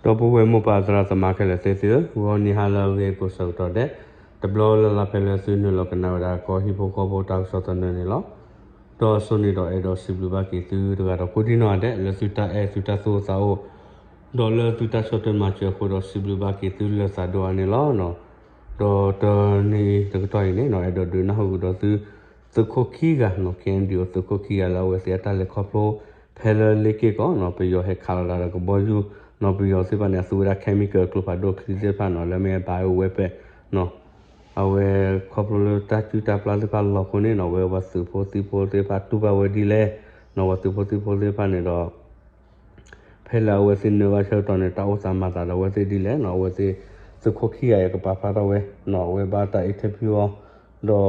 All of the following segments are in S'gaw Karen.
ဒီပုၢ်ဝဲၢ်မိၢ်ပၢ်သရၣ်သမါခဲလၢာ်သ့ၣ်သုဧၢ, ဂီၤနံၤဟါလၢအဂ့ၤကိးဆၢကတီၢ်ဒဲး, တဘျီလၢ်လၢ်ဖဲလၢသုနုာ်လီၤကနၣ်ဝဲဒၣ်ကီၢ်ဟံၣ်ဖိဃီဖိတၢ်ကစီၣ်သနၢၣ်န့ၣ်လီၤ. ဒီးအစိန့ၣ်ဒီးအဲၣ်ဒိးစံးဘျုးဘၣ်က့ၤသုတဂၤဒီးကိးဒံနီၢ်ဂၤဒဲး လၢသုတၢ်အဲၣ်သုတၢ်သူၣ်အိၣ်သးအိၣ်, ဒီးလၢသုတၢ်ဆီၣ်ထွဲမၤစၢၤအဃိဒီးစံးဘျုးဘၣ်က့ၤသုလၢသးဒိၣ်အါန့ၣ်လီၤ. ဒီးတနံၤတကတီၢ်အံၤန့ၣ် အဲၣ်ဒိးဒုးနၢ်ဟူကဒီးသု သုးခိၣ်ခံဂၤနီၤ ခဲအံၤဒုးသုးခိၣ်ခံဂၤလၢအဝဲသ့ၣ်အတၢ်လဲၤခီဖျိ ဖဲလၢလ့က့ၢ်ကီၢ်နီၤ ပယီၤဟဲခးလီၤဒၣ်ဒီးကဘီယူၤနီၤ ပယီၤသ့ၣ်တဖၣ်န့ၣ် အသူဝဲဒၣ် chemical ကျိဖးဒိၣ်ချံသ့ၣ်တဖၣ်နီၤ လၢမ့ၢ်ဘၣ်ဝဲပဲနီၤ အဝဲခီဖျိလၢတၢ်စုၣ်တၢ်ပျၢ်သ့ၣ်တဖၣ်လီၤအဃိန့ၣ်နီၤ အဝဲပှၤသုးဖိသံၣ်ဖိသ့ၣ်တဖၣ်တူၢ်ဘၣ်ဝဲဒ်လဲၣ်နီၤ ပှၤသုးဖိသံၣ်ဖိသ့ၣ်တဖၣ်န့ၣ်ဒီး ဖဲလၢအဝဲသ့ၣ်နၢၤဘၣ်ဆၢကတီၢ်န့ၣ် တၢ်အိၣ်သးမၤသးဒီးအဝဲသ့ၣ်ဒ်လဲၣ်နီၤ အဝဲသ့ၣ် သုးခိၣ်ခံဂၤအံၤကပာ်ဖျါထီၣ်ဝဲနီၤ အဝဲဘၣ်တၢ် interview အီၤ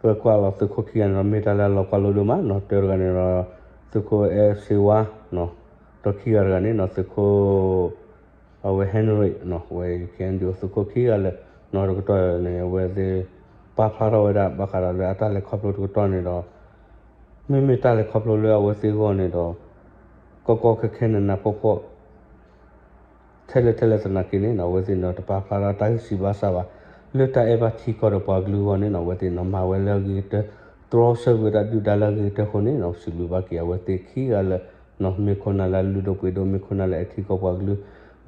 ဒီး ပကွၢ်လီၤသုးခိၣ်ခံဂၤန့ၣ်ဒီး မ့ၢ်တၢ်လၢအလီၤကွၢ်လိဒိၣ်မးနီၤ တၢတဂၤန့ၣ်ဒီး သုးခိၣ်အဲၣ်စ့ဝါနီၤ ဒီးခံဂၤတဂၤန့ၣ်နီၤ သုးခိၣ် အဝဲ Henry နီၤ အဝဲ ခဲအံၤဒုးသုးခိၣ်ခံဂၤလၢာ်နီၤ တကတီၢ်န့ၣ် အဝဲသ့ၣ် ပာ်ဖျါထီၣ်ဝဲဒၣ်ဘၣ်ဃးဒီးလၢအတၢ်လဲၤခီဖျိတကတီၢ်န့ၣ်ဒီး မ့မ့ၢ်တၢ်လဲၤခီဖျိလၢအဝဲသ့ၣ်အဂီၢ်န့ၣ်ဒီး ကီကီခဲခဲနးနးဖှီၣ်ဖှီၣ် ထဲလဲၣ်ထဲလဲၣ်သနာ်က့န့ၣ်နီၤ အဝဲသ့ၣ်န့ၣ်ဒီးတပာ်ဖျါထီၣ်တၢ်ဂံၢ်စၢ်ဘါစၢ်ဘၣ် လၢတၢ်အဲၣ်ဘၣ်ထံကီၢ်ဒီးပှၤကလုာ်အဂီၢ်န့ၣ်နီၤ အဝဲသ့ၣ်န့ၣ်မၤဝဲလၢအဂ့ၤကတၢၢ် တြီဆၢကွံာ်ဝဲဒၣ်ဒုၣ်ဒါလၢအဂ့ၤကတၢၢ်အဃိန့ၣ်နီၤ စံးဘျုးဘၣ်က့ၤအဝဲသ့ၣ်ခံဂၤလၢာ်နီၤ မ့ၢ်ခိၣ်နၢ်လၢအလုၢ်ဒိၣ်ပှ့ၤဒိၣ် မ့ၢ်ခိၣ်နၢ်လၢအအဲၣ်ထံကီၢ်ပှၤကလုာ်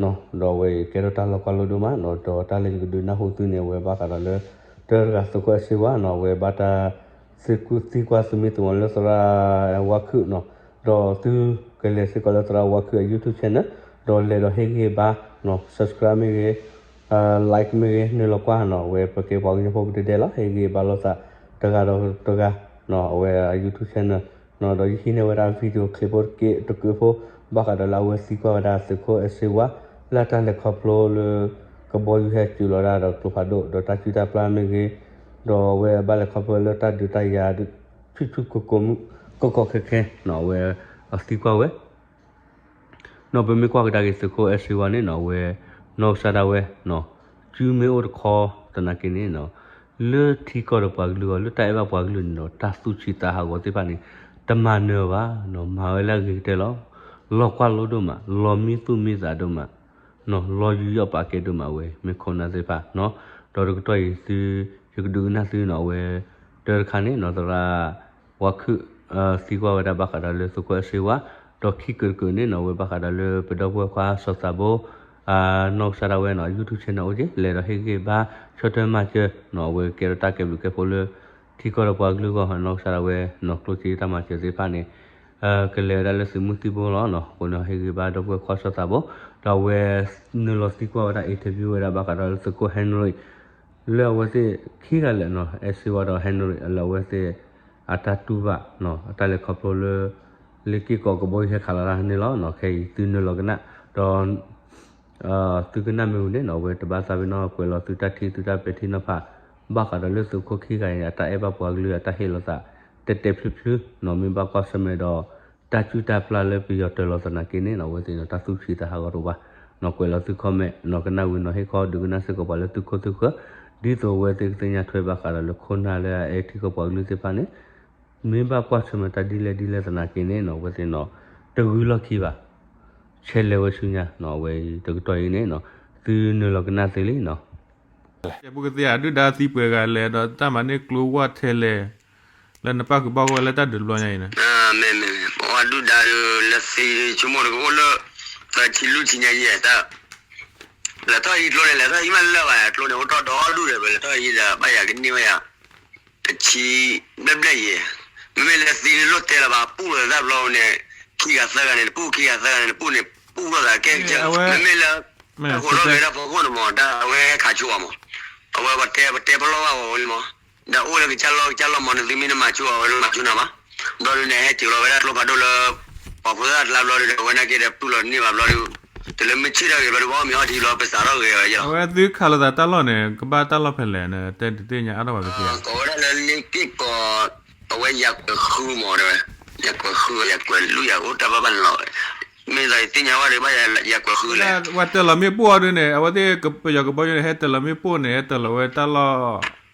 နီၤ ဒီးအဝဲအံၤကဲထီၣ်တၢ်လီၤကွၢ်လိဒိၣ်မးနီၤ ဒီးတၢ်လၢယကဒုးနၢ်ဟူသုန့ၣ် အဝဲဘၣ်ဃးဒီးလၢ တၢတဂၤသုးခိၣ်အဲၣ်စ့ဝါနီၤ အဝဲဘၣ်တၢ် သံကွၢ်သုမ့ၢ်သဝီလၢသရၣ်ဝါခုၣ်နီၤ ဒီးသုကလဲၤစ့ၢ်ကီးလၢသရၣ်ဝါခုၣ်အ YouTube channel ဒီးလဲၤဒီးဟ့ၣ်ဂံၢ်ဘါနီၤ subscribe မ့ၢ်ဂ့ၤ like မ့ၢ်ဂ့ၤ နုာ်လီၤကွၢ်နီၤ အဝဲပကဲပှၤကညီဖိကဒဲဒဲလီၤ ဟ့ၣ်ဂံၢ်ဘါလိာ်သးတဂၤဒီးတဂၤနီၤ အဝဲအ YouTube channel နီၤ ဒီးယဟံးန့ၢ်ဝဲဒၣ် video clip ဖိတက့ၢ်တကုးဖိ ဘၣ်ဃးဒီးလၢအဝဲသံကွၢ်ဝဲဒၣ်သုးခိၣ်အဲၣ်စ့ဝါ လၢအတၢ်လဲၤခီဖျိလၢ ကဘီယူၤဟဲစူၤလီၤဒၣ်ဒီးကျိဖးဒိၣ် ဒီးတၢ်စုၣ်တၢ်ပျၢ်မ့ၢ်ဂ့ၤ, ဒီးအဝဲဘၣ်လဲၤခီဖျိလၢတၢ်ဒုးတၢ်ယၤ ဆူၣ်ဆူၣ်ကိၢ်ကိၢ်မုၢ် ကီကီခဲခဲနီၤ အဝဲအသံကွၢ်ဝဲ နီၤ ပမ့ၢ်ကွၢ်ကဒါက့ၤသုးခိၣ်အဲၣ်စ့ဝါန့ၣ်နီၤ အဝဲ နီၢ်ကစၢ်ဒၣ်ဝဲနီၤ စုမ့ၢ်အိၣ်တခီသနာ်က့န့ၣ်နီၤ လၢထံကီၢ်ဒီးပှၤကလုာ်အဂီၢ် လၢတၢ်အဲၣ်ဘၣ်ပှၤကလုာ်န့ၣ်ဒီး တၢ်သူၣ်ဆံးသးဟးဂီၤသ့ၣ်တဖၣ်န့ၣ် တမၤနၢၤဘၣ်နီၤ မၤဝဲလၢအဂ့ၤကတၢၢ်လီၤ. လီၤကွၢ်လိဒိၣ်မး လီၤမံသူၣ်မံသးဒိၣ်မး နီၤ လီၤယူးယီၣ်ပာ်ကဲဒိၣ်မးဝဲ မ့ၢ်ခိၣ်နၢ်သ့ၣ်တဖၣ်နီၤ ဒီးတကတီၢ်အံၤသု ယကဒုးကနၣ်သုနီၤ အဝဲ တၢတခါန့ၣ်နီၤ သရၣ်ဝါခုၣ် သံကွၢ်ဝဲဒၣ်ဘၣ်ဃးဒီးလၢသုးခိၣ်အဲၣ်စ့ဝါ ဒီးခံကတၢၢ်တကတၢၢ်န့ၣ်နီၤ အဝဲဘၣ်ဃးဒီးလၢပဒီပုၢ်ဝဲၢ်ခွါစီၤသးဘိ နီၢ်ကစၢ်ဒၣ်ဝဲနီၤ YouTube channel အိၣ်က့ လဲၤဒီးဟ့ၣ်ဂံၢ်ဘါ ဆီၣ်ထွဲမၤစၢၤနီၤ အဝဲကဲထီၣ်တၢ်ကဲဘျုးကဲဖှိၣ်လၢ ထံကီၢ်ဒီးပှၤကလုာ်အဂီၢ် နီၢ်ကစၢ်ဒၣ်ဝဲနီၤ ကျိၣ်စ့တၢ်မၤစၢၤသ့ၣ်တဖၣ်န့ၣ် ကလဲၤဝဲဒၣ်လၢသုးမုၢ်သံၣ်ဘိလီၤနီၤ အဃိန့ၣ် ဟ့ၣ်ဂံၢ်ဘါဒီပုၢ်ဝဲၢ်ခွါစီၤသးဘိ ဒီးအဝဲ နုာ်လီၤသံကွၢ်ဝဲဒၣ် interview ဝဲဒၣ်ဘၣ်ဃးဒီးလၢသုးခိၣ် Henry လၢအဝဲသ့ၣ်ခံဂၤလၢာ်နီၤ အဲၣ်စ့ဝါဒီး Henry လၢအဝဲသ့ၣ် အတၢ်တူၢ်ဘၣ်နီၤ အတၢ်လဲၤခီဖျိလၢ လ့က့ၢ်ကီၢ်ကဘီယူၤဟဲခးလီၤတၢ်န့ၣ်လီၤနီၤ ခဲအံၤသုနုာ်လီၤကနၣ် ဒီး သုကနၣ်မ့ၢ်ဝံၤန့ၣ်နီၤ အဝဲတဘၣ်သးပ့ၤနီၣ်ကွဲးလီၤသုတၢ်ထံၣ်သုတၢ်ပဲာ်ထံနီၤဖး ဘၣ်ဃးဒီးလၢသုးခိၣ်ခံဂၤအံၤ အတၢ်အဲၣ်ဘၣ်ပှၤကလုာ်အတၢ်ဟ့ၣ်လီၤသး တဲတဲဖျုဖျုနီၤ မ့ၢ်ဘၣ်ကွၢ်ဆၢၣ်မဲာ်ဒီး တၢ်စုၣ်တၢ်ပျၢ်လၢပယီၤတၢၤလီၤသနာ်က့န့ၣ်နီၤ အဝဲသ့ၣ်န့ၣ်တၢ်သူၣ်ဆံးသးဟးဂီၤတအိၣ်ဘၣ်နီၤ ကွဲးလီၤသု comment နီၤ ကနၣ်ဝံၤနီၤ ဟ့ၣ်ခီဒုးကနၣ်စ့ၢ်ကီးပှၤလၢသုခိၣ်သုဃၢၤ ဒ်သိးအဝဲသ့ၣ်ကသ့ၣ်ညါထွဲဘၣ်ဃးဒီးလၢခိၣ်နၢ်လၢအအဲၣ်ထံကီၢ်ပှၤကလုာ်သ့ၣ်တဖၣ်န့ၣ် မ့ၢ်ဘၣ်ကွၢ်ဆၢၣ်မဲာ်တၢ်ဒ်လဲၣ်ဒ်လဲၣ်သနာ်က့န့ၣ်နီၤ အဝဲသ့ၣ်နီၤ တဂုၤလီၢ်ခံဘၣ် ဆဲးလဲၤဝဲဆူညါနီၤ အဝဲတကတီၢ်အံၤန့ၣ်နီၤ သုနုာ်လီၤကနၣ်သ့လံနီၤ ကဲ ပကသ့ၣ် အဒုၣ်ဒါသံပှဲၤဂၤလဲၣ် ဒီးတၢ်မၤန့ၢ်ကျိဝဲထဲလဲၣ် လၢနပၣ်ဃုာ်ဘၣ်ဝဲလၢတၢ်ဒုးတဘျီညါအံၤန့ၣ် မ့ၢ်မ့ၢ်မ့ၢ် ပှၤဒုၣ်ဒါလၢသံဆိကမိၣ်တကအိၣ်လၢ သၢဆံလွံၢ်ဆံညါယဲၢ် တၢ် လဲၤထီၣ်ဟံးကျိန့ၣ် လဲၤထီၣ်ဟံးမးလၢဘၣ် ကျိန့ၣ် အိၣ်ထီၣ်ဒီဒူၣ်ဒီး လဲၤထီၣ်ဟံးဒီး ဘၣ်ယၤကန့ၢ်ဘၣ်ယၤ တဆံဘျဲၣ်ဘျဲၣ်ယဲၢ် မ့မ့ၢ်လၢသံန့ၣ်လိၣ်တဲလၢၤဘၣ် ပူၣ်လီၤသးဘျီန့ၣ် ခံဂၤသၢဂၤန့ၣ်တပူၣ် ခံဂၤသၢဂၤန့ၣ်တပူၣ်န့ၣ် ပူၣ်ထီၣ်သးကဲကဲ မ့မ့ၢ်လၢ ဟိးထီၣ်က့ၤတၢ်ဖီခိၣ်န့ၣ်မး တၢ်အဝဲဟဲခးဆိဘၣ်မး အဝဲပတဲပတဲပလီၢ်ဘၣ်ဝဲလံမး ဒီးအိၣ်လၢကစၢ်လီၢ်ကစၢ်လီၢ်မး နသုမ့ၢ်နမၤဆိအီၤ အဝဲလၢမၤဆိနၤဘၣ် ဘျီဒုးန့ၣ် ဟဲစၢၤလီၤဝဲဒၣ်ကျိဖးဒိၣ်လၢ ပှၤဖိသၣ်တလါဘျီဒုး အဝဲနာ်က့ဒီး ပူၣ်လီၤန့ၢ်ဘၣ်ဘျီဒုး တုၤလၢမ့ၢ်ဆ့ၣ်ထီၣ်ဂ့ၤဘျီဒုး ပှၤအီၣ်မ့ၤအီထံဘျီ ပစးထီၣ်ဂ့ၤဝဲယဲလီၤ အဝဲသုခးလိာ်သးတၢ်လီၢ်န့ၣ် ကဘၣ်တၢ်လီၢ်ဖဲလဲၣ်န့ၣ် တဲဒုးသ့ၣ်ညါအါထီၣ်ဘၣ်ကသ့ဧါ ကိးဝဲဒၣ်လၢလ့က့ၢ်ကီး အဝဲယၤကွဲၤဃုမးတဲဝဲ ယၤကွဲၤဃု ယၤကွဲၤလွံၢ်ယၤအိၣ်တၢ်ဘၣ်ဘၣ်န့ၣ်လီၤ မ့ၢ်သးယသ့ၣ်ညါဝဲဒုးဘၣ်ယၤကွဲၤဃုလဲၣ် ဝဲတၢၤလီၤမ့ၣ်ပိၢ်အီၤဒုးန့ၣ် အဝဲသ့ၣ်ပယီၤကဘီယူၤန့ၣ် ဟဲတၢၤလီၤမ့ၣ်ပိၢ်န့ၣ် ဟဲတၢၤလီၤဝဲတၢ်လီၢ်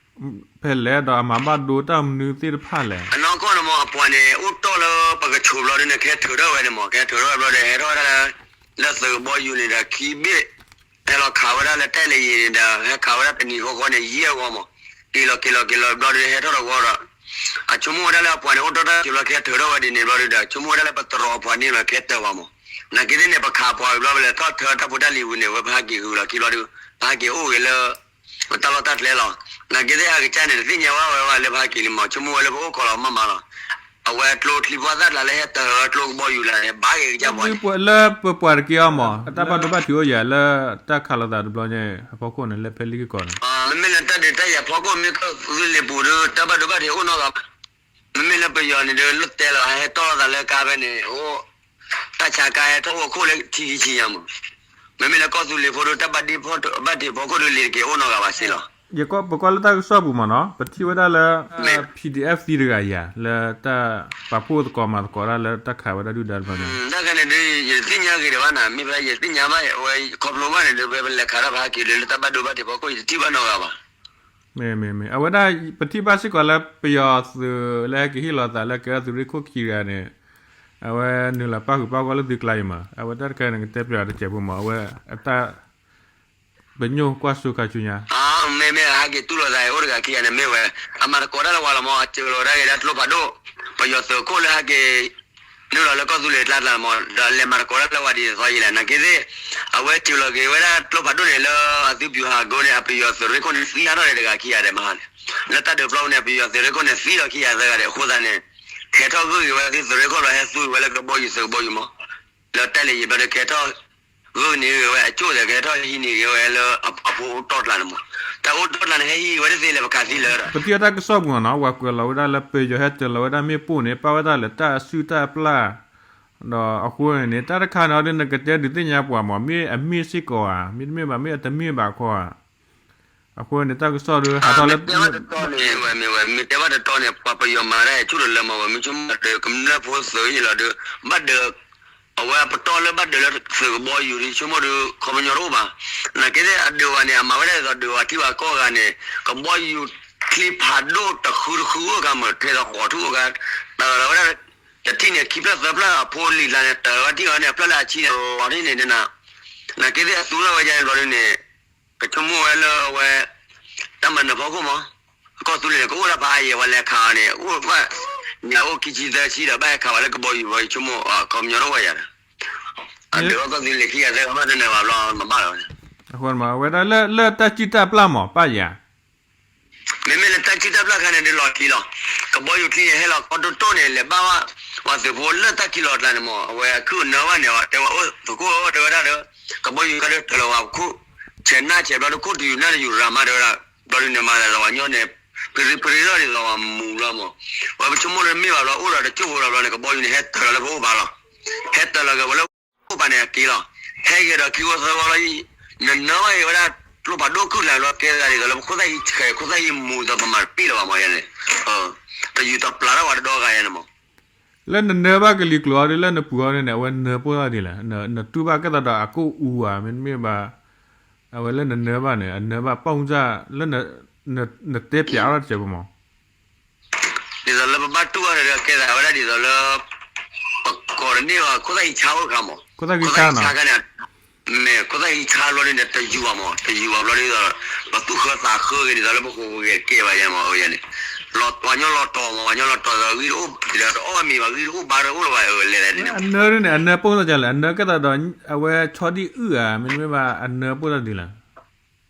ဖဲလဲၣ်ဒီးအမၤဘၣ်ဒိတၢ်မနုၤသ့ၣ်တဖၣ်လဲၣ် အနီၢ်ကီၢ်န့ၣ်မး အပှၤန့ၣ် အိၣ်တီၢ်လၢပကဆိးဘျီဒုးန့ၣ် ကဟဲထုးထီၣ်ဝဲန့ၣ်မး ကဟဲထုးထီၣ်ဝဲဘျီဒီး ဟဲထီၣ်ဝဲဒၣ်လၢ လၢသုးကဘီယူၤန့ၣ်ဒီးခံဘ့ၣ် ဟဲလီၤခးဝဲဒၣ်လၢတၢ်လၢယံၤန့ၣ်ဒီး ဟဲခးဝဲဒၣ်တနံၤဃီဃီန့ၣ် ယဲၢ်ဂီၢ်မး, က့ၤလီၤက့ၤလီၤက့ၤလီၤဘျီဒီး ဟဲထီၣ်တဂီၢ်ဒီး အဆိကမိၣ်ဝဲဒၣ်လၢအပှၤန့ၣ် အိၣ်တီတၢ်စူၤလီၤ ကဟဲထၢထီၣ်ဝဲဒ်န့ၣ်ဘျီဒီး ဆိကမိၣ်ဝဲဒၣ်လၢပတြီအပှၤန့ၣ်လီၤ ကဟဲတၢၤပှၤမး, နာ်က့သ့ၣ်န့ၣ် ပခးပှၤဝံၤဘျီ ပလဲၤထီၣ်ထၢတၢ်ဖိတၢ်လံၤဝံၤန့ၣ် ဝဲပဟးက့ၤဃုာ်လီၤခံဘျီဒီး ပဟးက့ၤအိၣ်ဂ့ၤလၢ ပတၢ်လီၢ်တၢ်ကျဲလီၤ. နာ်က့သ့ၣ်အကစၢ်န့ၣ် တသ့ၣ်ညါဘၣ်ဝဲဘၣ်လၢပဟးက့ၤလံမး, ဆိကမိၣ်ဝဲလၢပအိၣ်ခိးလီၤမးမးလီၤ. အဝဲကျိချံပှၢ်သၣ်တလးလၢဟဲတၢၤဝဲကျိကဘီယူၤလၢန့ၣ် ဘၣ်က့ၤကစၢ်ပှၤန့ၣ် လၢပပှၤတက့ၢ်အီၤမး တၢ်ဘၣ်ဒိဘၣ်ထံးအိၣ်ယၤလၢတၢ်ခးလိာ်သးတဘျီညါအဖီခိၣ်န့ၣ် လၢဖဲလံကကီးန့ၣ် မ့မ့ၢ်လၢတၢ်ဒုးတၢ်ယၤဖီခိၣ်မ့ၢ်ကီၢ်သူလ့ၤပူၤဒီး တၢ်ဘၣ်ဒိဘၣ်ထံးအိၣ်နီတဂၤဘၣ်. မ့မ့ၢ်လၢပယီၤန့ၣ်ဒီး လၢတဲလီၤဟဲတီၢ်လိာ်သးလၢကါဖဲန့ၣ် အိၣ် တၢ်ဆါကါဟဲထီၣ်အိၣ်ခိၣ်လၢထံခံဆံညါမး. မ့မ့ၢ်လၢကီၢ်သူလ့ၤဖိဒီး တၢ်ဘၣ်ဒိဘၣ်ထံးဖီခိၣ်ဒီး လံာ်တက့ၤအိၣ်နီတဂၤဘၣ်စ့ၢ်လီၤ. ယကွၢ် ပကွၢ်လၢတၢ်ကစီၣ်ပူၤမးနီၤ ပထံၣ်ဝဲဒၣ်လၢ PDF သံတဂၤယၤ လၢတၢ်ပာ်ဖှိၣ်သကိးမၤသကိးတၢ်လၢတၢ်ခးဝဲဒၣ်ဒုၣ်ဒါတဘျီညါ တၢ်ခါန့ၣ်ဒီး ယတသ့ၣ်ညါဂ့ၤဒံးဘၣ်နၤ မ့ၢ်ဖဲယတသ့ၣ်ညါဘၣ် အဝဲခီဖျိဘၣ်န့ၣ်ဒီး ဖဲပလဲၤခးတၢ်ပဟးက့ၤဒီး လၢတၢ်ဘၣ်ဒိဘၣ်ထံးဖီခိၣ် ယတထံၣ်ဘၣ်နီတဂၤဘၣ်. မ့ၢ်မ့ၢ်မ့ၢ် အဝဲဒၣ် ပထံၣ်ဘၣ်စ့ၢ်ကီးလၢပယီၤသုးလၢဟဲက့ၤဟ့ၣ်လီၤသးလၢကဲထီၣ်သုးရ့ၣ်ခိၣ်ခံဂၤန့ၣ် အဝဲနုာ်လီၤပၣ်ဃုာ်ပၣ်ဂီၢ်လၢသုကျါအံၤမး အဝဲတၢ်တခါန့ၣ် ကတဲပၠးတစဲးဖိမး အဝဲအတၢ် ပညိၣ်ကွၢ်စိခါဆူညါ မ့မ့ၢ်ဟဲက့ၤတူၢ်လိာ်သးအိၣ်တဂၤခံဂၤန့ၣ်မ့ၢ်ဝဲ အမၤသကိးတၢ်လၢဝဲလီၤမး အစၢၤလီၤဒၣ်က့ၤဒၣ်ကျိဖးဒိၣ် ပယီၤသုးခိၣ်လၢဟဲက့ၤ နုာ်လီၤလၢကီၢ်သူလ့ၤကျါကျါမး ဒီးလဲၤမၤသကိးတၢ်လၢဝဲဒ်သိးယံၤလဲၣ် နာ်က့သ့ၣ် အဝဲစၢၤလီၤက့ၤဝဲဒၣ်ကျိဖးဒိၣ်န့ၣ် လၢအသုးပျူၤဟးဂီၤန့ၣ် အပယီၤသုးရ့ၣ်ခိၣ်န့ၣ် သံအါထီၣ်န့ၣ်တဂၤခံဂၤဒဲးမးန့ၣ် လၢတၢ်ဒုးပျီပူၤန့ၣ် အပယီၤသုးရ့ၣ်ခိၣ်န့ၣ် သံလီၤခံဂၤသၢဂၤဒဲး အဃိသတးန့ၣ် ကဲထီၣ်ဂုာ်က့ၤဝဲသုးရ့ၣ်ခိၣ်လီၤ ဟဲသူဝဲလၢကဘီယူၤသုးကဘီယူၤမး လၢတၢ်လဲၤယံၤဘျီဒီး ကဲထီၣ်ဂုာ်န့ၢ်ဂ့ၤဝဲအကၠိၣ်ဒီး ကဲထီၣ်ဟံးန့ၢ်ဂ့ၤဝဲလၢအဖိအိၣ်တီၢ်ကျါန့ၣ်မး တၢ်အိၣ်တီၢ်ကျါန့ၣ် ဟဲဟံးဝဲတသ့လၢပခးသံလၢဒီး ပထံၣ်အတၢ်ကစီၣ်ပူၤနီၤ ပှၤကွဲးလီၤဝဲဒၣ်လၢပယီၤဟဲတၢၤလီၤဝဲဒၣ်မ့ၣ်ပိၢ်န့ၣ် ပၣ်ဝဲဒၣ်လၢတၢ်စုၣ်တၢ်ပျၢ် ဒီးအဃိန့ၣ် တၢ်တခါန့ၣ်အီၤဒီး နကတဲဒုးသ့ၣ်ညါပှၤမး မ့ၢ်အမ့ၢ်စ့ၢ်ကီးဧါ မ့တမ့ၢ်ဘၣ် မ့ၢ်အတမ့ၢ်ဘၣ်ခီဧါ အဃိန့ၣ် တၢ်ကစီၣ်ဒီး ဟးထီၣ်လၢ မ့ၢ်တဲဘၣ်တတီန့ၣ် မ့ၢ်ဝဲ မ့ၢ်တဲဘၣ်တတီန့ၣ် ပှၤပယီၤမၤဒၣ်အဆူၣ်တလၢမး ဝဲမ့ၢ်ဆိကမိၣ်ဒီး ကမျၢၢ်ဖိသုးယံၤလီၤဒီး ဘၣ်ဒၢး အဝဲအပတီၢ်လၢဘၣ်ဒၢးလၢသုးကဘီယူၤဒီး ဆိကမိၣ်ဒီး ခီပညီတအိၣ်ဘၣ်. နာ်က့သ့ၣ်အဒၢးဝဲန့ၣ် အမၤဝဲဒၣ်ဒ်သိးဒၢးဝဲထံၣ်ဝဲကိးဂၤန့ၣ် ကဘီယူၤချံဖးဒိၣ်တဃုတဃုအိၣ်ခါမး ထဲသိးဃီးထူၣ်အိၣ်ခါ တၢ်လီၤဝဲဒၣ် တထံၣ်န့ၣ် ခံဖျၢၣ်သၢဖျၢၣ်အဖိလံၤကျါန့ၣ် တၢ်လီၤဝဲထံၣ်ဝဲန့ၣ် အဖျၢၣ်လၢအဆံန့ၣ် လီၤထံၣ်န့ၣ်န နာ်က့သ့ၣ်အသူထီၣ်ဝဲဒၣ်န့ၣ်ဘျီဒုန့ၣ် ကဆိကမိၣ်ဝဲလၢအဝဲ တၢ်မၤနၢၤဖီခိၣ်မး ကီၢ်သူလ့ၤန့ၣ် ကအိၣ်ဒၣ်ဖးအါယဲၢ် ပှၤလဲၤခးအီၤန့ၣ် အိၣ်ဘၣ် ညၣ်အိၣ်ခံဆံသၢဆံဒီး ဘၣ်ဟဲခးဝဲလၢကဘီယူၤဘီ ယဆိကမိၣ် အခီပညီတအိၣ်ဝဲယၤဒီး အဒုးအီၣ်ကီၢ်သူလ့ၤခံဂၤသၢဂၤဘၣ်တနၢၤဘၣ်ဘျီ မၤဘၣ်လီၤဝဲန့ၣ် အဝဲဒၣ်လၢတၢ်စုၣ်တၢ်ပျၢ်မး ပၢ်ယၤ မ့မ့ၢ်လၢတၢ်စုၣ်တၢ်ပျၢ်ခါန့ၣ် ဒုးလီၤခံလီၤ. ကဘီယူၤချံန့ၣ် ဟဲလီၤခီတိၢ်တိၢ်န့ၣ် လဲၤဘၣ်ဝဲ ပှၤသုးဖိလၢတၢ်ခံလီၤကျါန့ၣ်မး အဝဲအခုၣ်နၢဘၣ်န့ၣ် တဲဝဲအိၣ်သုးခိၣ်ဧၢ တဲဝဲဒၣ်ဒီး ကဘီယူၤခါဒီးတၢ်လီၤဝဲခိၣ် ဆဲးနၢ်ဆဲးဘျီဒီး ခိၣ်တယူၤနၢ်တယူၤရၤမး တဲဝဲဒၣ် ဘျီဒုန့ၣ်မၤသးဝဲညီန့ၣ် ပရံပရံလီၤဒ်သိးဝဲမူၤလီၤမး ဝဲပဆိကမိၣ်လၢမ့ၢ်ဘၣ်ဘျီ အိၣ်ဒီးတကၠိၢ်ဖိလီၤဘျီန့ၣ် ကဘီယူၤန့ၣ် ဟဲတၢၤလီၤလၢပအိၣ်ဘၣ်လီၤ. ဟဲတၢၤလီၤက့ၤဝဲလၢ အိၣ်ဘၣ်န့ၣ်အက့ၤလီၤ. ဟဲက့ၤဒီးခံဝီသၢဝီလီၤ နနၢဘၣ်က့ၤဝဲဒၣ် ကျိဖးဒိၣ်ခုၣ်ကျါလီၤ ကဲသးဒ်သိးလၢပခိၣ်သၣ်ဟံးဆဲး ခိၣ်သၣ်ဟံးမူၤဒီးပမၤတပ့ၢ်လၢၤဘၣ်မးယဲန့ၣ် တယူၤတပျၢ်ထီၣ်ဝဲတဒီဂၤယဲန့ၣ်မး လၢနနၢဘၣ်ကလံၤကျိာ်အီၤဒီး လၢနပူၤအီၤန့ၣ် အဝဲနၢပှိၢ်သၣ်ဒ်လဲၣ် နတူၢ်ဘၣ်ကဲသးဒီးအကိၣ်အူဧါ မ့တမ့ၢ်ဘၣ် အဝဲလၢနနၢဘၣ်န့ၣ် အနၢဘၣ်ပီၣ်မူၢ်စၢ် လၢ နတဲပၠးအီၤတစဲးဖိမး ဒ်သိးလၢပဘၣ်တူၢ်ဘၣ်ဒီး ကဲသးဝဲဒၣ်ဒ်သိးလၢ ပကိးတန့ၢ်ဘၣ် ခိၣ်သၣ်ဟံးဆါအိၣ်တခါမး ခိၣ်သၣ်ဟံးဆါခါန့ၣ် မ့ၢ်ခိၣ်သၣ်ဟံးဆါဘျီဒ်န့ၣ် တယူၤဘၣ်မး တယူၤဘၣ်ဘျီဒ်သိး ပသူၣ်ဃၢသးဃၢဂ့ၤဒ်သိးလၢပဃိးဂ့ၤကဲဘၣ်ယဲမး အဝဲန့ၣ် ပှၤညီလီၤတီၤမး ပှၤညီလီၤတီၤဒီးဂံၢ်တအိၣ်ဒ်သိးတအီၣ်ဘၣ်မ့ၤဘၣ် ဂံၢ်တအိၣ်ဘါတအိၣ်လၢၤဘၣ် အလဲၤလဲၤန့ၣ် အနၢဒ်န့ၣ် အနၢပီၣ်မူၢ်စၢ်လဲၣ် အနၢကဲသးဒီး အဝဲဆီဒံၣ်အုၣ်ဧါ မ့တမ့ၢ်ဘၣ် အနၢပီၣ်သၣ်ဒ်လဲၣ်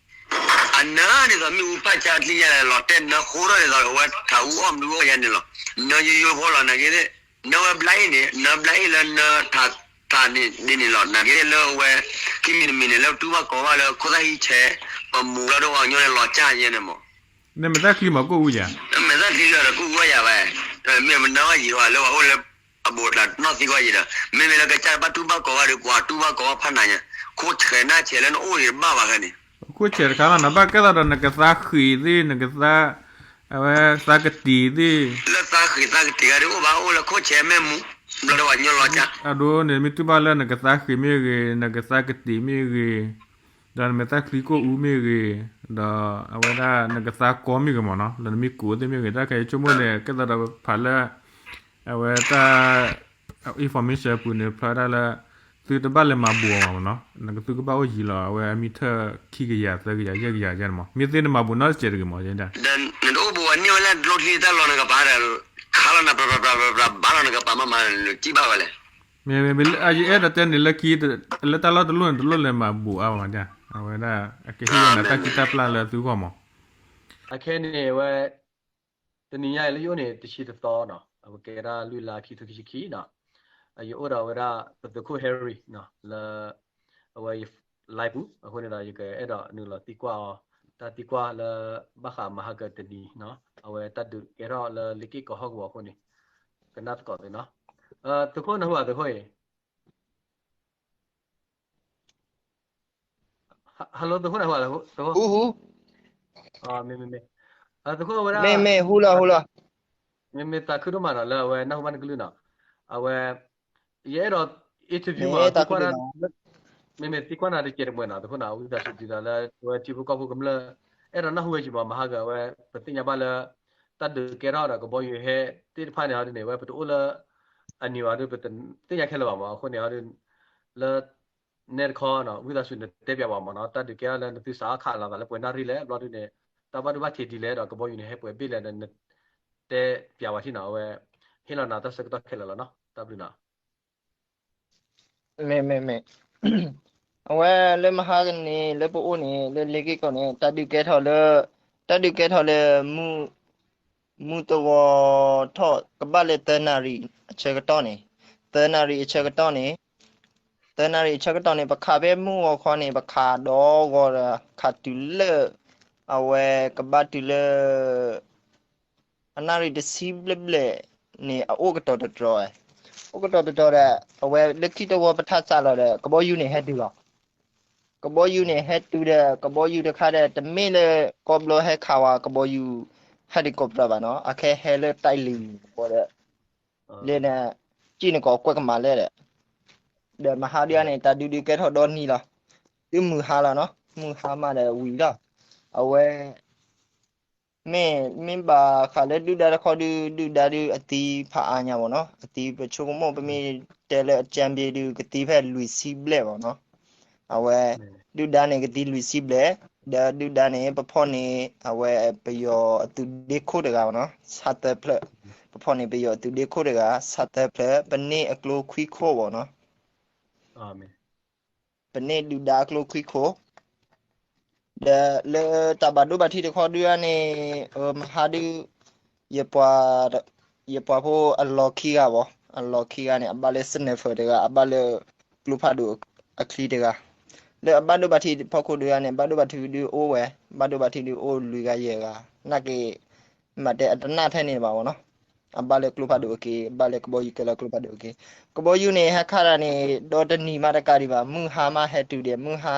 အနၢဒ်သိးမ့ၣ်အူဖးဆါချံယါလဲၣ် လီၤတဲာ်နၢဃိထီၣ်ဒ်သိး အဝဲထးအူအီၣ်မနုၤအိၣ်ယါန့ၣ်လီၤ. နၢယိယိဖိလီၤ နာ်က့သ့ၣ် နၢဝဲဘျါအ့ၣ်န့ၣ် နၢဘျါအ့ၣ်လၢနၢထး ထးန့ၣ်ဒ်န့ၣ်လီၤ. နာ်က့သ့ၣ်လၢအဝဲ ခံမံၤတမံၤန့ၣ် လၢပတူၢ်ဘၣ်ကိးဘၣ်လၢခိၣ်သၣ်ဟံးဆဲး ပမူၤလီၤဒီးပှၤကညီန့ၣ်လီၤကၢ်ယဲန့ၣ်မး နမဲာ်သၣ်ချံမးကိၣ်အူယါ မဲာ်သၣ်ချံလၢဒီးကိၣ်အူဝဲယါဝဲ မ့ၢ်ပနၢဝဲယံၤဟီလၢပှၤအိၣ်လၢ အဘူးတလးနီၢ်သံကွၢ်ယံၤဒီး မ့မ့ၢ်လၢကစၢ်ဘၣ်တူၢ်ဘၣ်ကိးဘၣ်ဒီး ပှၤတူၢ်ဘၣ်ကိးဘၣ်ဖးနးညါ ခိၣ်ဆဲးနၢ်ဆဲးလၢနအိၣ်ဂ့ၤတဘၣ်ဘၣ်ခဲန့ၣ် ခိၣ်ဆဲးတခါလီၤ နဘၣ်ကဲသးဒီးနကသါဃံးသ့ၣ် နကသါ အဝဲသါကတံၤသ့ၣ် လၢသါဃံးသါကတံၤဂၤဒ်အိၣ်ဘၣ်အိၣ်လၢခိၣ်ဆဲးမ့ၢ်မူ ဘျီဒီးပှၤကညီလီၤကၢ် အဒိန့ၣ် မ့ၢ်တူၢ်ဘၣ်လၢနကသါဃံးမ့ၢ်ဂ့ၤ နကသါကတံၤမ့ၢ်ဂ့ၤ ဒီးနမဲာ်သၣ်ချံကိၣ်အူမ့ၢ်ဂ့ၤ ဒီးအဝဲဒၣ်နကသါကီမ့ၢ်ဂ့ၤမးနီၤ ဒီးနမ့ၢ်ကူးသ့ၣ်မ့ၢ်ဂ့ၤ တၢ်ခဲအံၤဆိကမိၣ်န့ၣ် ကဲသးဒီးဖးလၢ အဝဲတၢ် information အပူၤန့ၣ် ဖျါဝဲဒၣ်လၢ သုတဘၣ်လဲၤမၤဘူးအီၤမးနီၤ, နကသုကဘၣ်အိၣ်ယံၤလီၤ, အဝဲအမံထၢၣ်ခံကယၤသၢကယၤယဲၢ်ကယၤယဲၢ်န့ၣ်မး, မ့ၢ်သ့ၣ်နမၤဘူးနီတစဲးတဂ့ၤမး, နတအိၣ်ဘူးအန့ၢ်ဝဲလၢဒိချံတၢ်လီၢ်နကပၤဒီး ခးလီၤနၤ ပြပြပြပြပြ ဘါလီၤနကပၤမးမး နကံၣ်ဘၣ်ဝဲလဲၣ်. မ့မ့ၢ်လၢအယအဲၣ်ဒိးတဲန့ၣ် လၢခံ လၢတၢ်လီၢ်တလိၣ်န့ၣ် တလိၣ်လဲၤမၤဘူးအါဘၣ်မး, အဝဲဒၣ်အကဟ့ၣ်ဝဲနၤတၢ်ခံတၢ်ပျၢ်လၢသုဂီၢ်မး. အခဲန့ၣ်ဝဲ တနံၤညါအံၤလၢယအိၣ်န့ၣ် တဆံတသီနီၤ, အဝဲကဲဒၣ်လွံၢ်လါခံထိခံဆံခံနီၤ, ယအိၣ်ဒီးဝဲဒၣ် ပသုးခိၣ် Harry နီၤ, လၢ အဝဲ live ပူၤ, အဃိန့ၣ်ဒီး ယကအဲၣ်ဒိးနုာ်လီၤသံကွၢ်အီၤ တၢ်သံကွၢ်လၢ ဘၣ်ဃးမဟါကတနံၤနီၤ, အဝဲတၢ်ဒုးကဲထီၣ်လၢလ့ၢ်က့ၢ်ကီးဟီၣ်ကဝီၤအဃိန့ၣ် ကနၣ်သကိးသုနီၤ. သုးခိၣ်နၢ်ဟူဧါ သုးခိၣ်အံၤ Hello သုးခိၣ်နၢ်ဟူဧါ, သုးခိၣ်, မ့မ့ၢ် သုးခိၣ်ဝဲဒၣ် မ့မ့ၢ်ဟူလီၤဟူလီၤ, မ့မ့ၢ်သးခုဒိၣ်မးနီၤ လၢအဝဲနၢ်ဟူဘၣ်နကလုၢ်နီၤ, အဝဲ ယအဲၣ်ဒိး interview မး သံကွၢ် မ့မ့ၢ်သံကွၢ်နၤတစဲးတမှဲၤနီၤ သုးခိၣ်နီၤ, ဝံသးစူၤဒ်သိးလၢ ဝဲထံဖိကီၢ်ဖိကမျၢၢ် အဲၣ်ဒိးနၢ်ဟူဝဲက့ၤမး မဟါကဝဲ ပသ့ၣ်ညါဘၣ်လၢ တၢ်ဒုးကဲထီၣ်ဒီးကဘီယူၤဟဲသ့ၣ်တဖၣ်န့ၣ်ဟီဒ်န့ၣ် ဝဲပတအိၣ်လၢ အနံၤဘၣ်ဒီး ပတသ့ၣ်ညါခဲလၢာ်ဘၣ်မး, အဃိန့ၣ်ဟီဒ် လၢ နဲတခီနီၤ ဝံသးစူၤနတဲပၠးဘၣ်မးနီၤ, တၢ်ဒုးကဲထီၣ်လၢနသုစးထီၣ်ခးလီၤသးလၢပှဲၤနၣ်ရံၣ်လဲၣ် ဘျီဒ်န့ၣ် တၢ်ဘၣ်ဒိဘၣ်ထံးဒ်လဲၣ်ဒီး ကဘီယူၤန့ၣ်ဟဲပှဲၤဘ့ၣ်လဲၣ်ဒီး နတဲပၠးဝဲထံနီၤ, အဝဲ ဟ့ၣ်လီၤနၤတၢ်ဆၢကတီၢ်ခဲလၢာ်လီၤနီၤ, တၢ်ဘျုးနီၤ. မ့ၢ် မ့ၢ် မ့ၢ် အဝဲလၢမဟါကန့ၣ် လၢပအိၣ်န့ၣ် လၢလ့ၢ်က့ၢ်ကီးန့ၣ် တၢ်ဒုးကဲထီၣ်လၢ တၢ်ဒုးကဲထီၣ်လၢ မုၢ်တဂီၤထီၣ်ကဘၣ်လၢသၢနၣ်ရံၣ်အဆၢကတီၢ်န့ၣ်, သၢနၣ်ရံၣ်အဆၢကတီၢ်န့ၣ်, သၢနၣ်ရံၣ်အဆၢကတီၢ်န့ၣ် ပခးဖဲမုၢ်ဂီၤခီန့ၣ် ပခးဒီဂီၤဒီး ခးတုၤလၢ အဝဲကဘၣ်တုၤလၢ အနၣ်ရံၣ်တဆံဘျဲၣ်ဘျဲၣ်န့ၣ် အအိၣ်ကတီၤတတြီၤဝဲ, အိၣ်ကတီၤတတြီၤဒီး အဝဲလၢခံတဝီပထါစးလီၤဒီး ကဘီယူၤန့ၣ်ဟဲတုၤလီၤ. ကဘီယူၤန့ၣ်ဟဲတုၤဒီး ကဘီယူၤတခါဒီး တမ့ၢ်လၢကီၢ်ဘျီဟဲခးဝဲ ကဘီယူၤ helicopter ဘၣ်နီၤ, အခဲဟဲလၢတိုက်လေယာဉ် ဒီး လၢန ကံၣ်နကိးကွဲးကမၤလဲၣ်ဒီး ဒီးမဟါဒုးန့ၣ် တၢ်ဒုးဒုးကဲထီၣ်ဒီနံၤလီၤ. ဒုးမုၢ်ဟါလီၤနီၤ, မုၢ်ဟါမးဒီးဝံၤလီၤ. အဝဲ မ့ၢ် မ့ၢ်ဘၣ်ဃးလၢဒုၣ်ဒါတခီဒုး ဒုၣ်ဒါဒုးအသံဖးအါညါမးနီၤ, အသံပဆိကမိၣ် ပမ့ၢ်တဲလၢအကြမ်းဖျင်းဒုး ကသံဖဲလွံၢ်ဆံဘျဲၣ်မးနီၤ. အဝဲ ဒုၣ်ဒါန့ၣ်ကသံလွံၢ်ဆံဘျဲၣ်, ဒီးဒုၣ်ဒါန့ၣ် ပဖီၣ်န့ၢ် အဝဲပယီၤအသုးဒ့ခိၣ်တဂၤမးနီၤ, ဆၣ်သၢဖျၢၣ်, ပဖီၣ်န့ၢ်ပယီၤအသုးဒ့ခိၣ်တဂၤ ဆၣ်သၢဖျၢၣ်, ပန့ၢ်အကျိခွံခိၣ်မးနီၤ. ပန့ၢ်ဒုၣ်ဒါအကျိခွံခိၣ်, ဒီးလၢတၢ်ဘၣ်ဒိဘၣ်ထံးတခီဒုးန့ၣ် မဟါဒုး ယပှၤ ယပှၤဖိအလီၢ်ခံဂၤဘၣ်, အလီၢ်ခံဂၤန့ၣ် အဘၣ်လၢ sniper တဂၤ, အဘၣ်လၢကျိဖးဒိၣ်အချံတဂၤ, လၢအဘၣ်ဒိဘၣ်ထံးဖီခိၣ်ဒုးန့ၣ် ဘၣ်ဒိဘၣ်ထံးဒုးအိၣ်ဝဲ, ဘၣ်ဒိဘၣ်ထံးဒုးအိၣ်လွံၢ်ဂၤယဲၢ်ဂၤ, နာ်က့ မ့ၢ်တဲအတနၢ်ထဲန့ၣ်ဘၣ်မးနီၤ. အဘၣ်လၢကျိဖးဒိၣ်အက့ၤ, ဘၣ်လၢကဘီယူၤကဲလၢကျိဖးဒိၣ်အက့ၤ, ကဘီယူၤန့ၣ် ဟဲခးတၢ်န့ၣ် ဒီတနံၤမးတကးဒံးဘၣ်, မုၢ်ဟါမးဟဲတုၤဒီး မုၢ်ဟါ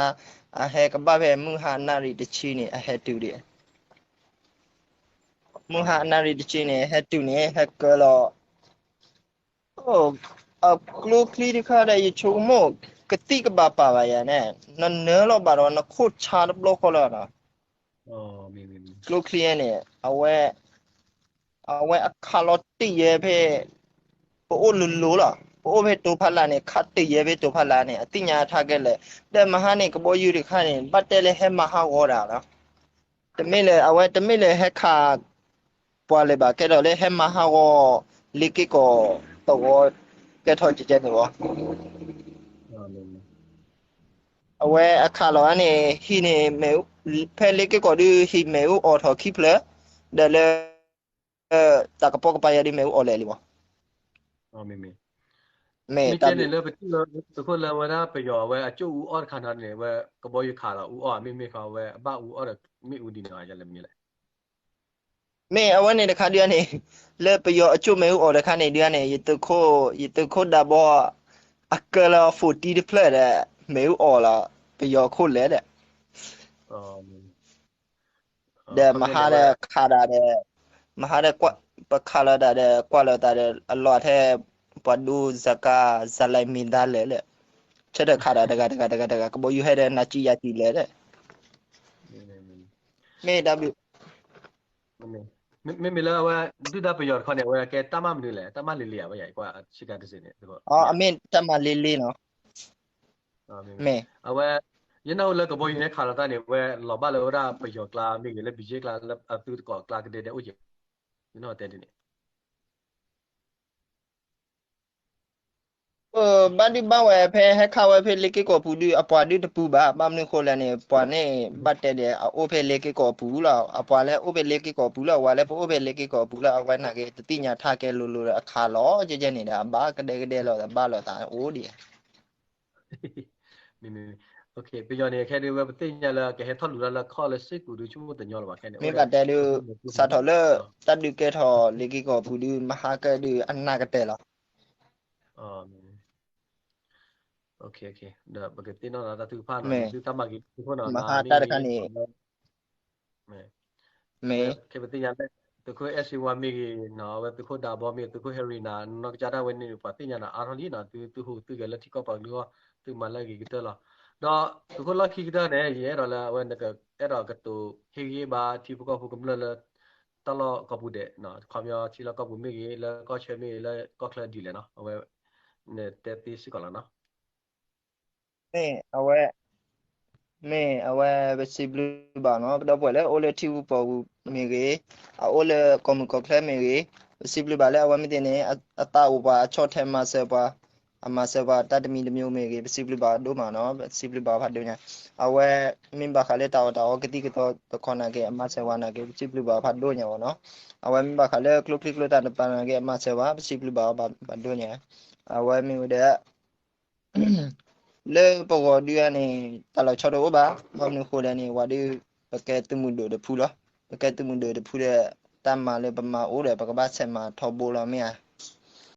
အဟဲကဘၣ်ဖဲမုၢ်ဟါနၣ်ရံၣ်တဆံန့ၣ် အဟဲတုၤဒီး မုၢ်ဟါနၣ်ရံၣ်တဆံန့ၣ် ဟဲတုၤန့ၣ် ဟဲကၢလီၤ အကျိချံတခါဒီး ယဆိကမိၣ် ကသံၣ်ကဘၣ်ပာ်ဘၣ်ယၤန့ၣ် နနၢလီၤဘၣ်ဒီး နခိၣ်ဆါတဘျီဃီလၢၤနီၤ. ကျိချံန့ၣ် အဝဲ အဝဲအခးလီၤတ့ၢ်ယဲဖဲ ပအိၣ်လိၤလိၤလီၤ. ပအိၣ်ဖဲတိၤဖးလၢ်န့ၣ် ခးတ့ၢ်ယဲဖဲတိၤဖးလၢ်န့ၣ် အသ့ၣ်ညါထါကဲလဲၣ်. ဒီးမဟါန့ၣ် ကဘီယူၤတခါန့ၣ် ဘၣ်တဲလၢဟဲမၤဟးဂီၤတၢ်လီၤ. တမ့ၢ်လၢ အဝဲတမ့ၢ်လၢဟဲခး ပှၤလၢၤဘၣ် ကဲထီၣ်လၢဟဲမၤဟးဂီၤ လ့ၢ်က့ၢ်ကီးသဝီ ကဲထီၣ်ကကဲန့ၣ်လီၤ. အဝဲအခးလီၤန့ၣ် ဟံၣ်န့ၣ် ဖဲလ့ၢ်က့ၢ်ကီးဒုး ဟံၣ်မ့ၣ်အူအီၣ်ထီၣ်ခံဖျၢၣ်, ဒီးလၢ တၢ်ကပိာ်ကပၤယၤဒုး မ့ၣ်အူအီၣ်လဲၣ်လံမး. မ့ၢ်တၢ်န့ၣ်လၢပထံၣ်လၢ သုးခိၣ်လၢဝဲဒၣ်ပယီၤအဝဲအကၠိၣ်အူအီၣ်တခါနီၤန့ၣ် ဝဲကဘီယူၤခးလီၤအူအီၣ် မ့မ့ၢ်ခီဝဲအဘၣ်အူအီၣ်ဒီးမ့ၣ်အူဒ်န့ၣ်လဲၣ်. မ့ၢ်အဝဲန့ၣ်တခါဒုးန့ၣ် လၢပယီၤအကၠိၣ်မ့ၣ်အူအီၣ်တခါန့ၣ်ဒုးန့ၣ် ယသုးခိၣ် ယသုးခိၣ်ဒးဘီ အကၢလီၤ forty တဖျၢၣ်ဒီး မ့ၣ်အူအီၣ်လီၤ ပယီၤခိၣ်လဲၣ်ဒီး ဒီးမဟါဒီးခးဒၣ်ဒီး မဟါဒီး ပခးလီၤတၢ်ဒီး ကွၢ်လီၤတၢ်ဒီး အလီၢ်ထဲ ပှၤဒိစကါ စလဲမ့ၢ်သါလဲၣ်လၢ ဆၢထၢၣ်ခးဒၣ်တဂၤတဂၤတဂၤတဂၤ ကဘီယူၤဟဲဒီး နၤစံယၤစံလဲၣ်ဒီး မ့ၢ်တၢ်ဘျုး မ့မ့ၢ်လၢအဝဲ ဒုၣ်ဒါပယီၤတခီန့ၣ် အဝဲကဲတၢ်မၤမနုၤလဲၣ် တၢ်မၤလ့လ့ဧါ ဝဲယၤကွၢ်ဆ့ကၤတစ့ၢ်န့ၣ် အမ့ၢ်တၢ်မၤလ့လ့နီၤ. မ့ၢ် အဝဲ ယနၢ်ဟူလၢကဘီယူၤန့ၣ်ခးလီၤတၢ်န့ၣ် ဝဲလီၤဘၣ်လၢဝဲဒၣ်ပယီၤကျါမ့ၢ်ဂ့ၤ လၢ ဘံၣ်ကၠ့ကျါ လၢအသုတကိးကျါကဒဲဒဲအိၣ်က့ၤ ယနၢ်ဟူတဲဒ်န့ၣ် ဘၣ်ဒုးဘၣ်ဝဲဖဲဟဲခးဝဲဖဲလ့က့ၢ်ကီၢ်ပူၤဒုး အပှၤဒုးတပူၤဘၣ် ဘၣ်မနုၤဃိလဲၣ်န့ၣ် ပှၤန့ၣ် ဘၣ်တဲဒီးအအိၣ်ဖဲလ့က့ၢ်ကီၢ်ပူၤလီၤ အပှၤလၢအိၣ်ဖဲလ့က့ၢ်ကီၢ်ပူၤလီၤ အဝဲလၢပအိၣ်ဖဲလ့က့ၢ်ကီၢ်ပူၤလီၤ အဝဲနာ်က့ တသ့ၣ်ညါထါကဲလိၤလိၤဒီးအခးလီၤ ကဲကဲန့ၣ်ဒီး အဘၣ်ကဒဲကဒဲလီၤ ဘၣ်လီၤသးအိၣ်ဒံး မ့မ့ၢ် ပယီၤန့ၣ် ခဲဒုးဝဲပသ့ၣ်ညါလၢကဟဲထီၣ်လူၤတၢ်လၢခီၣ်လၢစ့ၢ်ကီးဒုး ဆိကမိၣ်တညီလၢၤဘၣ်ခဲန့ၣ် မ့ၢ်ဘၣ်တဲဒုး စးထီၣ်လၢ တၢ်ဒုးကဲထီၣ်လ့က့ၢ်ကီၢ်ပူၤဒုး မဟါကၢၣ်ဒုးအနၢ်ကတဲာ်လီၤ ဒီးပကသ့ၣ်နီၣ်လီၤတၢ်ထုကဖၣ်နီၤ မ့ၢ် သုတၢ်မၤဂ့ၤသုခိၣ်နီၤ မဟါတၢ်တခါန့ၣ် မ့ၢ် ခဲပသ့ၣ်ညါလၢ သုးခိၣ်အဲၣ်စ့ဝါမ့ၢ်ဂ့ၤနီၤ အဝဲသုးခိၣ်ဒးဘီမ့ၢ်ဂ့ၤ သုးခိၣ်ဟဲရံနၤ နီၢ်ကစၢ်ဒၣ်ဝဲန့ၣ် ပှၤသ့ၣ်ညါနၤအါထီၣ်လံနီၤ သုသုဟူးသုဂဲၤလၢထံကီၢ်ပှၤကလုာ်အဂီၢ် သုမၤလၢအဂ့ၤကတၢၢ်လီၤ. ဒီးသုးခိၣ်လီၢ်ခံကတၢၢ်န့ၣ် ယအဲၣ်ဒိးလၢအဝဲနကအဲၣ်ဒိးကတိၤဟ့ၣ်ဂံၢ်ဘါထံဖိကီၢ်ဖိကမျၢၢ်လၢ တၢ်လီၢ်ကိးပူၤဒဲး ခီပညီထံလီၢ်ကိးပူၤမ့ၢ်ဂ့ၤ လၢကီၢ်ဆၢမ့ၢ်ဂ့ၤ လၢကီၢ်ချၢဒ်လဲၣ်နီၤ အဝဲ နတဲသ့စ့ၢ်ကီးလီၤနီၤ မ့ၢ်အဝဲ မ့ၢ်အဝဲပစံးဘျုးဘၣ်နီၤ ပဒီပုၢ်ဝဲၢ်လၢအိၣ်လၢထံပူၤပီၢ်ပူၤမ့ၢ်ဂ့ၤ အအိၣ်လၢကီၢ်မုၢ်ကီၢ်ချၢမ့ၢ်ဂ့ၤ ပစံးဘျုးဘၣ်လၢအဝဲမ့ၢ်သ့ၣ်န့ၣ် အသးအိၣ်ပှၤ အဆီၣ်ထွဲမၤစၢၤပှၤ အမၤစၢၤပှၤတၢ်တမံၤတမံၤမ့ၢ်ဂ့ၤ ပစံးဘျုးဘၣ်ဒိၣ်မးနီၤ ပစံးဘျုးဘၣ်ဖးဒိၣ်ညါ အဝဲမ့ၢ်ဘၣ်ဃးလၢတၢ်အီၣ်တၢ်အီကသံၣ်ကသီတခီနာ်က့ အမၤစၢၤဝဲနာ်က့ ပစံးဘျုးဘၣ်ဖးဒိၣ်ညါအီၤနီၤ အဝဲမ့ၢ်ဘၣ်ဃးလၢကျိချံကျိသၣ်တပၤနာ်က့ အမၤစၢၤဝဲ ပစံးဘျုးဘၣ်အီၤဖးဒိၣ်ညါ အဝဲမ့ၢ်ဝဲဒီး လၢပဂီၢ်ဒုန့ၣ် တၢ်လီၤဆီတအိၣ်ဘၣ် ဘၣ်မနုၤဃိလဲၣ်န့ၣ် ဝဲဒု ပကဲသုးမုၢ်ဒိၣ်တဖုလီၤ ပကဲသုးမုၢ်ဒိၣ်တဖုဒီး တၢ်မၤလၢပမၤအိၣ်ဒီး ပကဘၣ်ဆဲးမၤထီဘိလီၤမ့ၢ်ဧါ